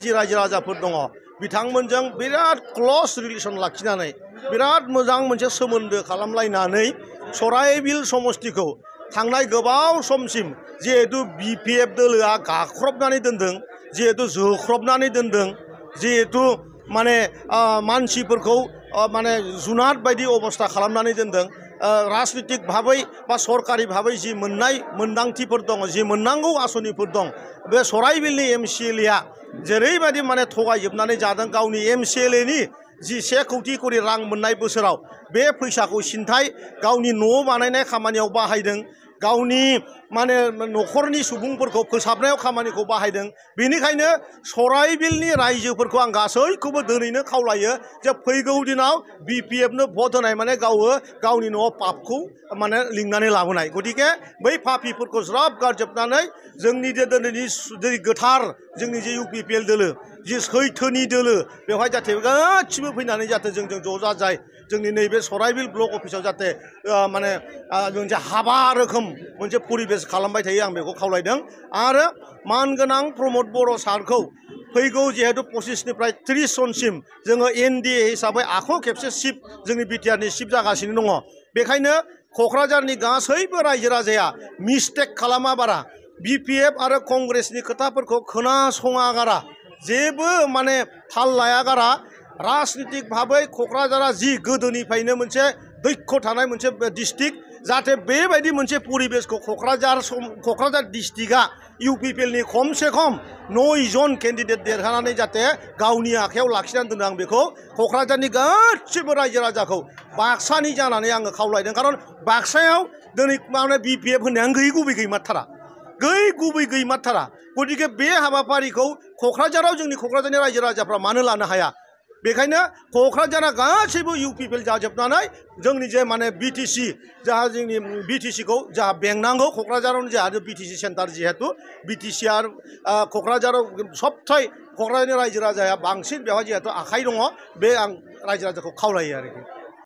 जि रायजो राजाफोर दङ बिथांमोनजों बिराद क्लस रिलेसन लाखिनानै बिराद मोजां मोनसे सोमोन्दो खालामलायनानै सराइबिल समष्टिखौ थांनाय गोबाव समसिम जिहेतु बिपिएफ दोलोआ गाख्रबनानै दोनदों जिहेतु जोख्रबनानै दोनदों जिहेतु माने मानसिफोरखौ माने जुनाद बायदि अबस्था खालामनानै दोनदों राजनीतिक भाबै बा सरकारि भाबै जि मोननाय मोनदांथिफोर दङ जि मोननांगौ आसनिफोर दं बे सराइबिलनि एमसिएलएआ जेरैबायदि माने थगायजोबनानै जादों गावनि एमसिएलएनि जि 1 कोटी करि रां मोननाय बोसोराव बे फैसाखौ सिन्थाय गावनि न' बानायनाय खामानियाव बाहायदों गावनि माने न'खरनि सुबुंफोरखौ फोसाबनायाव खामानिखौ बाहायदों बेनिखायनो सराइबिलनि रायजोफोरखौ आं गासैखौबो दिनैनो खावलायो जे फैगौ दिनाव बिपिएफनो भट होनाय माने गावनि न'आव पापखौ माने लिंनानै लाबोनाय गतिके बै पापिफोरखौ ज्राब गारजोबनानै जोंनि जे दिनैनि गोथार जोंनि जे इउपिपिएल दोलो जि सैथोनि दोलो बेवहाय जाहाथे गासिबो फैनानै जाहाथे जोंजों ज' जाजाय जोंनि नैबे सराइबिल ब्लक अफिसाव जाहाथे माने मोनसे हाबा रोखोम मोनसे परिबेस खालामबाय थायो आं बेखौ खावलायदों आरो मानगोनां प्रमद बर' सारखौ फैगौ जिहेतु 25निफ्राय 30 जनसिम जोङो एनडिए हिसाबै आख' खेबसे चिफ जोंनि बिटिआरनि चिफ जागासिनो दङ बेखायनो क'क्राझारनि गासैबो रायजो राजाया मिस्टेक खालामा बारा बिपिएफ आरो कंग्रेसनि खोथाफोरखौ खोनासङागारा जेबो माने थाल लायागारा राजनीतिक भाबै क'क्राझारा जि गोदोनिफ्रायनो मोनसे दैक्ष थानाय मोनसे डिस्ट्रिक्ट जाहाथे बेबायदि मोनसे परिबेसखौ क'क्राझार डिस्ट्रिक्टआ इउपिपिएलनि खमसे खम 9 जन केन्डिडेट देरहानानै जाहाथे गावनि आखायाव लाखिनानै दोनो आं बेखौ क'क्राझारनि गासिबो रायजो राजाखौ बाक्सानि जानानै आङो खावलायदों खारन बाक्सायाव दिनै माने बिपिएफ होननाया गुबै गैमारथारा गतिके बे हाबाफारिखौ क'क्राझाराव जोंनि क'क्राझारनि रायजो राजाफ्रा मानो लानो हाया बेखायनो क'क्राझारा गासैबो इउपिपिएल जाजोबनानै जोंनि जे माने बिटिसि जाहा जोंनि बिटिसिखौ जाहा बेंनांगौ क'क्राझारावनो जाहा बिटिसि सेन्टार जिहेतु बिटिसि आरो क'क्राझाराव सबथाय क'क्राझारनि रायजो राजाया बांसिन बेवहाय जिहेतु आखाइ दङ बे आं रायजो राजाखौ खावलायो आरोखि